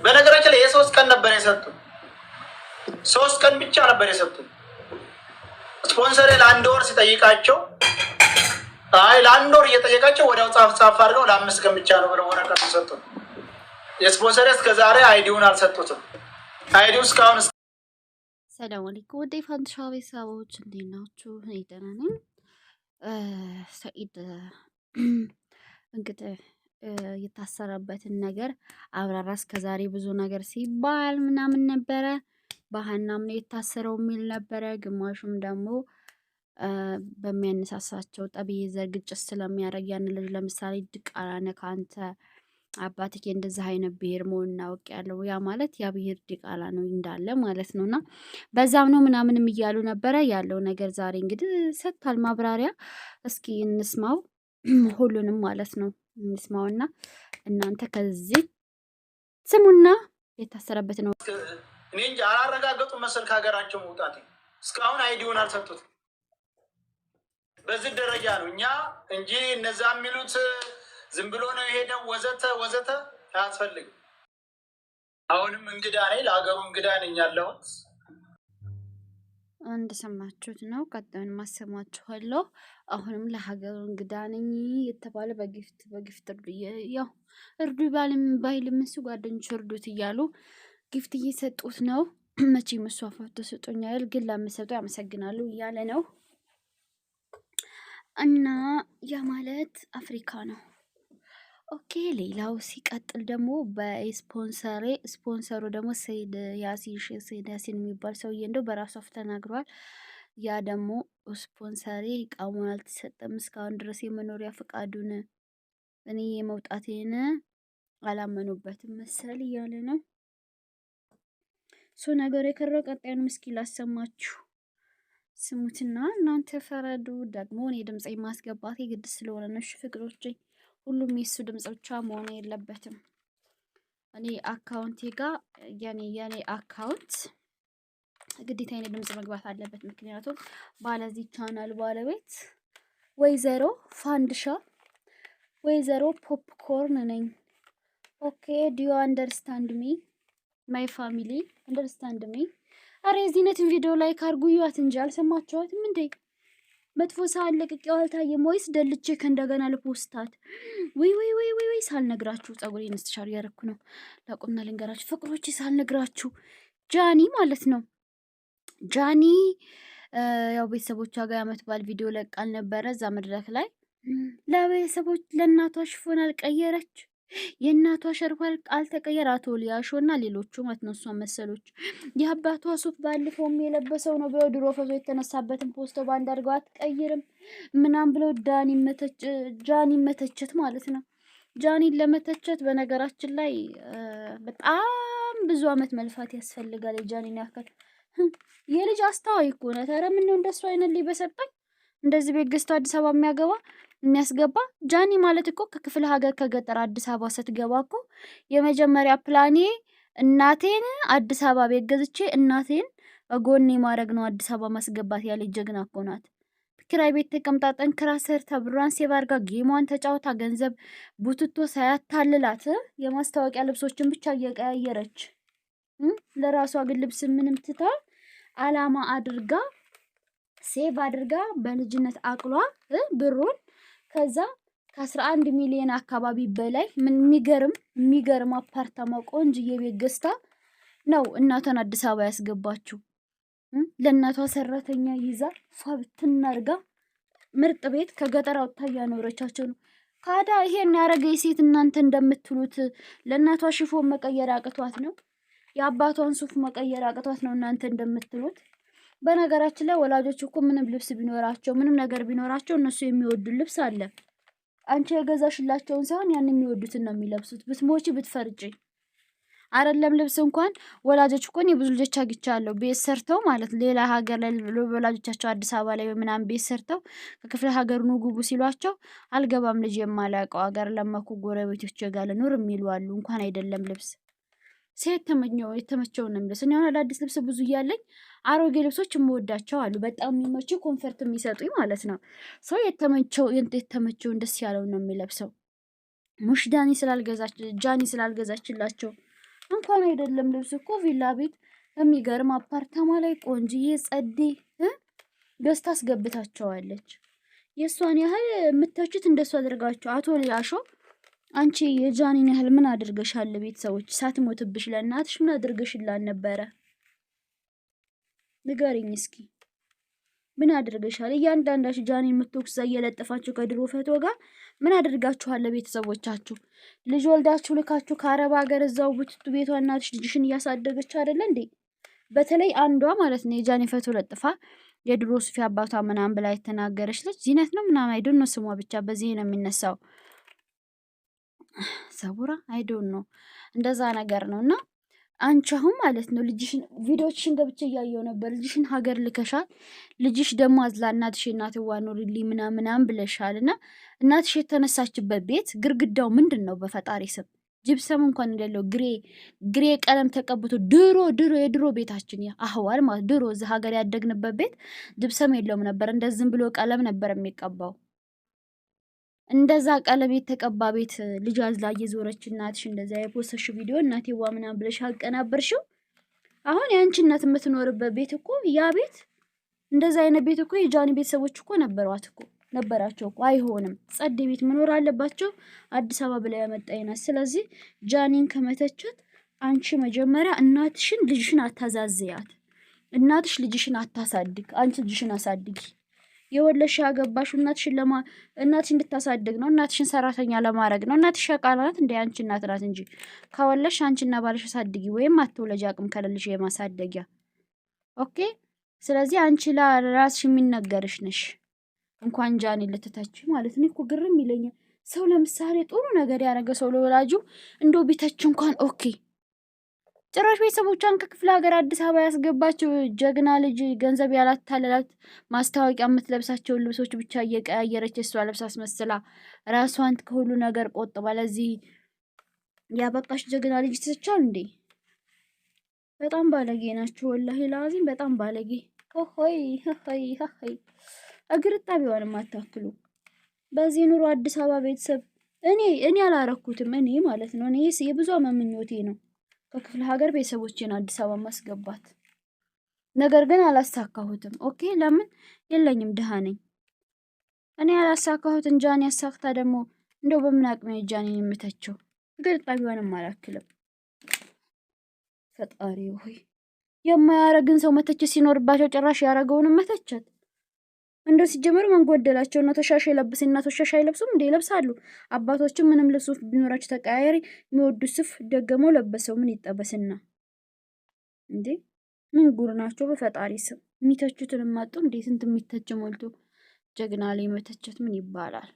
በነገራችን ላይ የ3 ቀን ነበር የሰጡን። 3 ቀን ብቻ ነበር የሰጡን። ስፖንሰሬ ለአንድ ወር ሲጠይቃቸው፣ አይ ለአንድ ወር እየጠየቃቸው ወዲያው ጻፍ ጻፍ አድርገው ለ5 ቀን ብቻ ነው ብለው ወረቀቱ ሰጡን። የስፖንሰሬ እስከ ዛሬ ID ውን አልሰጡትም። ID ው እስካሁን ሰላም አለይኩም ወደ ፋንትሻ ቤተሰቦች፣ እንዴት ናችሁ? እኔ ደህና ነኝ። ሰኢድ እንግዲህ የታሰረበትን ነገር አብራራ። እስከ ዛሬ ብዙ ነገር ሲባል ምናምን ነበረ። በሀናም ነው የታሰረው የሚል ነበረ። ግማሹም ደግሞ በሚያነሳሳቸው ጠብ የዘር ግጭት ስለሚያደርግ ያን ልጅ ለምሳሌ ድቃላ ነህ ከአንተ አባትህ እንደዚህ አይነት ብሄር መሆኑን እናውቅ ያለው ያ ማለት ያ ብሄር ዲቃላ ነው እንዳለ ማለት ነው። እና በዛም ነው ምናምንም እያሉ ነበረ ያለው ነገር። ዛሬ እንግዲህ ሰጥቷል ማብራሪያ። እስኪ እንስማው ሁሉንም ማለት ነው እንስማውና እናንተ ከዚህ ስሙና የታሰረበት ነው። እኔ እንጂ አላረጋገጡ መሰል ከሀገራቸው መውጣት እስካሁን ID ውን አልሰጡትም። በዚህ ደረጃ ነው እኛ እንጂ እነዛ የሚሉት ዝም ብሎ ነው የሄደው ወዘተ ወዘተ አያስፈልግም። አሁንም እንግዳ ነኝ፣ ለሀገሩ እንግዳ ነኝ ያለሁት። እንደሰማችሁት ነው። ቀጣዩን ማሰማችኋለሁ። አሁንም ለሀገሩ እንግዳ ነኝ የተባለ በ gift በ gift እርዱ፣ ያው እርዱ ባልም ባይልም እሱ ጓደኞች እርዱት እያሉ gift እየሰጡት ነው። መቼም እሱ አፋቶ ስጡኛል፣ ግን ለምሰጡ ያመሰግናሉ እያለ ነው። እና ያ ማለት አፍሪካ ነው። Okay፣ ሌላው ሲቀጥል ደግሞ በስፖንሰሬ ስፖንሰሩ ደግሞ ሰይድ ያሲን፣ ሰይድ ያሲን የሚባል ሰውዬ እንደው በራሱ አፍ ተናግሯል። ያ ደግሞ ስፖንሰሬ እቃውን አልተሰጠም እስካሁን ድረስ፣ የመኖሪያ ፈቃዱን እኔ የመውጣቴን አላመኑበትም መሰል እያለ ነው። So ነገሩ የከረው ቀጣዩን ምስኪ ላሰማችሁ፣ ስሙትና እናንተ ፈረዱ። ደግሞ እኔ ድምፅ ማስገባት የግድ ስለሆነ ነው። እሺ ፍቅሮቼ፣ ሁሉም የሱ ድምፅ ብቻ መሆን የለበትም። እኔ account ኤ ጋር የኔ account ግዴታ የኔ ድምፅ መግባት አለበት። ምክንያቱም ባለዚህ ቻናል ባለቤት ወይዘሮ ፋንድሻ፣ ወይዘሮ ፖፕኮርን ነኝ። Okay, do you understand me, my family? Understand me? አረ የዚህነትን ቪዲዮ like አድርጉ፣ እዩዋት እንጂ አልሰማችኋትም እንዴ? መጥፎ ሰዓት ለቅቄው አልታየም ወይስ ደልቼ ከእንደገና ል post ኣት? ወይ ወይ ወይ ወይ ወይ፣ ሳልነግራችሁ ጸጉሬን ስትሻር እያደረኩ ነው። ላቁምና ልንገራችሁ ፍቅሮች፣ ሳልነግራችሁ ጃኒ ማለት ነው። ጃኒ ያው ቤተሰቦቿ ጋር የዓመት በዓል ቪዲዮ ለቃል ነበረ። እዛ መድረክ ላይ ለቤተሰቦች ለእናቷ ሽፎን አልቀየረች። የእናቷ ሸርኳ አልተቀየረ። አቶ ሊያሾ እና ሌሎቹ ማለት ነው እሷ መሰሎች የአባቷ ሱፍ ባለፈውም የለበሰው ነው ብለው ድሮ ፎቶ የተነሳበትን ፖስቶ ባንድ አድርገው አትቀይርም ምናም ብለው ጃኒ መተቸት ማለት ነው። ጃኒን ለመተቸት በነገራችን ላይ በጣም ብዙ አመት መልፋት ያስፈልጋል። የጃኒን ያክል የልጅ አስተዋይ እኮ ናት። ኧረ ምነው እንደሱ አይነት ልጅ በሰጠኝ፣ እንደዚህ ቤት ገዝቶ አዲስ አበባ የሚያገባ የሚያስገባ። ጃኒ ማለት እኮ ከክፍለ ሀገር ከገጠር አዲስ አበባ ስትገባ እኮ የመጀመሪያ ፕላኔ እናቴን አዲስ አበባ ቤት ገዝቼ እናቴን ጎኔ ማድረግ ነው፣ አዲስ አበባ ማስገባት ያለ ጀግና እኮ ናት። ኪራይ ቤት ተቀምጣ ጠንክራ ሰርታ ብሯን save አድርጋ game ኧን ተጫውታ ገንዘብ ቡትቶ ሳያታልላት የማስታወቂያ ልብሶችን ብቻ እየቀያየረች ለራሷ ግን ልብስ ምንም ትታ አላማ አድርጋ save አድርጋ በልጅነት አቅሏ ብሩን ከዛ ከ11 ሚሊዮን አካባቢ በላይ ምን የሚገርም የሚገርም አፓርታማ ቆንጅዬ ቤት ገዝታ ነው እናቷን አዲስ አበባ ያስገባችው። ለእናቷ ሰራተኛ ይዛ ፏብትና አድርጋ ምርጥ ቤት ከገጠር አውጥታ እያኖረቻቸው ነው። ካዳ ይሄን ያደረገ ሴት እናንተ እንደምትሉት ለእናቷ ሽፎን መቀየር አቅቷት ነው? የአባቷን ሱፍ መቀየር አቅቷት ነው እናንተ እንደምትሉት? በነገራችን ላይ ወላጆች እኮ ምንም ልብስ ቢኖራቸው ምንም ነገር ቢኖራቸው እነሱ የሚወዱ ልብስ አለ። አንቺ የገዛሽላቸውን ሳይሆን ያን የሚወዱትን ነው የሚለብሱት። ብትሞቺ ብትፈርጪ አይደለም ልብስ እንኳን ወላጆች እኮ እኔ ብዙ ልጆች አግኝቻለሁ። ቤት ሰርተው ማለት ሌላ ሀገር ላይ ወላጆቻቸው አዲስ አበባ ላይ ምናምን ቤት ሰርተው ከክፍለ ሀገር ኑ ግቡ ሲሏቸው አልገባም፣ ልጅ የማላውቀው ሀገር ለመኩ ጎረቤቶች ጋር ልኑር የሚሉ አሉ። እንኳን አይደለም ልብስ ሴት ተመኘው የተመቸውን ነው የሚለብስ። እኔ አሁን አዳዲስ ልብስ ብዙ እያለኝ አሮጌ ልብሶች የምወዳቸው አሉ። በጣም የሚመቹ comfort የሚሰጡኝ ማለት ነው። ሰው የተመቸውን ደስ ያለውን ነው የሚለብሰው። ሙሽ ዳኒ ስላልገዛች ጃኒ ስላልገዛችላቸው እንኳን አይደለም ልብስ እኮ ቪላ ቤት የሚገርም አፓርታማ ላይ ቆንጅዬ ጸዴ ገዝታ አስገብታቸዋለች። የእሷን ያህል የምተቹት እንደሱ አድርጋቸው። አቶ ሊያሾ አንቺ የጃኒን ያህል ምን አድርገሻል? ቤተሰቦች ሳትሞትብሽ ለእናትሽ ምን አድርገሽላል ነበረ? ንገሪኝ እስኪ ምን አድርገሻል? እያንዳንዳችሁ ጃኒ የምትወቅሱ እየለጠፋችሁ ከድሮ ፈቶ ጋር ምን አድርጋችኋል? ለቤተሰቦቻችሁ ልጅ ወልዳችሁ ልካችሁ ከአረብ ሀገር እዛው ቡትቱ ቤቷ እናትሽ ልጅሽን እያሳደገች አይደለ እንዴ? በተለይ አንዷ ማለት ነው የጃኒ ፈቶ ለጥፋ የድሮ ሱፊ አባቷ ምናምን ብላ የተናገረች ልጅ ዚነት ነው ምናምን I don't know ስሟ ብቻ በዚህ ነው የሚነሳው። ሰቡራ I don't know እንደዛ ነገር ነው። እና አንቺ አሁን ማለት ነው ልጅሽን ቪዲዮዎችሽን ገብቼ እያየው ነበር። ልጅሽን ሀገር ልከሻል። ልጅሽ ደግሞ አዝላ እናትሽ እናትዋ ኑሪልኝ ምናምን ምናምን ብለሻል። እና እናትሽ የተነሳችበት ቤት ግርግዳው ምንድን ነው? በፈጣሪ ስም ጅብሰም እንኳን እንደሌለው gray ቀለም ተቀብቶ ድሮ ድሮ የድሮ ቤታችን አህዋል ማለት ድሮ እዚህ ሀገር ያደግንበት ቤት ጅብሰም የለውም ነበር። እንደዝም ብሎ ቀለም ነበር የሚቀባው። እንደዛ ቀለም የተቀባ ቤት ልጅ አዝላ እየዞረች እናትሽ እንደዛ የ post ሽው ቪዲዮ እናቴዋ ምናምን ብለሽ አቀናበርሽው። አሁን የአንቺ እናት የምትኖርበት ቤት እኮ ያ ቤት እንደዛ አይነት ቤት እኮ የጃኒ ቤተሰቦች እኮ ነበሯት እኮ ነበራቸው እኮ። አይሆንም፣ ጸዴ ቤት መኖር አለባቸው አዲስ አበባ ብላ ያመጣይናት። ስለዚህ ጃኒን ከመተቸት አንቺ መጀመሪያ እናትሽን ልጅሽን አታዛዝያት። እናትሽ ልጅሽን አታሳድግ፣ አንቺ ልጅሽን አሳድጊ። የወለሽ ያገባሽው እናትሽን ለማ እናትሽ እንድታሳድግ ነው። እናትሽን ሰራተኛ ለማድረግ ነው። እናትሽ ሸቃላ ናት እንደ አንቺ እናት ናት እንጂ ከወለሽ አንቺና ባልሽ አሳድጊ፣ ወይም አትውለጂ አቅም ከሌለሽ የማሳደጊያ። Okay። ስለዚህ አንቺ ለራስሽ የሚነገርሽ ነሽ። እንኳን ጃኒ ልትተች ማለት ነው እኮ ግርም ይለኛል። ሰው ለምሳሌ ጥሩ ነገር ያደረገ ሰው ለወላጁ እንደው ቢተች እንኳን okay። ጭራሽ ቤተሰቦቿን ከክፍለ ሀገር አዲስ አበባ ያስገባቸው ጀግና ልጅ ገንዘብ ያላታለላት ማስታወቂያ የምትለብሳቸውን ልብሶች ብቻ እየቀያየረች እሷ ልብስ አስመስላ ራሷን ከሁሉ ነገር ቆጥባ ለዚህ ያበቃሽ ጀግና ልጅ ትቻል እንዴ? በጣም ባለጌ ናቸው። ወላሂ ላዚም በጣም ባለጌ። ሆይ ሆይ ሆይ እግር ጣቢዋንም አታክሉ። በዚህ ኑሮ አዲስ አበባ ቤተሰብ እኔ አላረኩትም። እኔ ማለት ነው እኔ የብዙ አመት ምኞቴ ነው ከክፍለ ሀገር ቤተሰቦቼን አዲስ አበባ ማስገባት። ነገር ግን አላሳካሁትም። Okay ለምን የለኝም፣ ድሃ ነኝ። እኔ ያላሳካሁትን ጃኒ ያሳክታ ደግሞ እንደው በምን አቅሜ ጃኒን የምተቸው? እግር ጣቢዋንም አላክልም። ፈጣሪ ሆይ የማያረግን ሰው መተቸት ሲኖርባቸው ጭራሽ ያረገውንም መተቸት። እንደው ሲጀመር ምን ጎደላቸው? እናቶች ሻሽ የለብስ እናቶች ሻሽ አይለብሱም እንዴ? ይለብሳሉ። አባቶችም ምንም ልብሱ ቢኖራቸው ተቀያየሪ የሚወዱ ስፍ ደገመው ለበሰው ምን ይጠበስና እንዴ? ምን ጉር ናቸው? በፈጣሪ ስም የሚተቹትን ማጡ እንዴ? ስንት የሚተች ሞልቶ ጀግና ላይ መተቸት ምን ይባላል?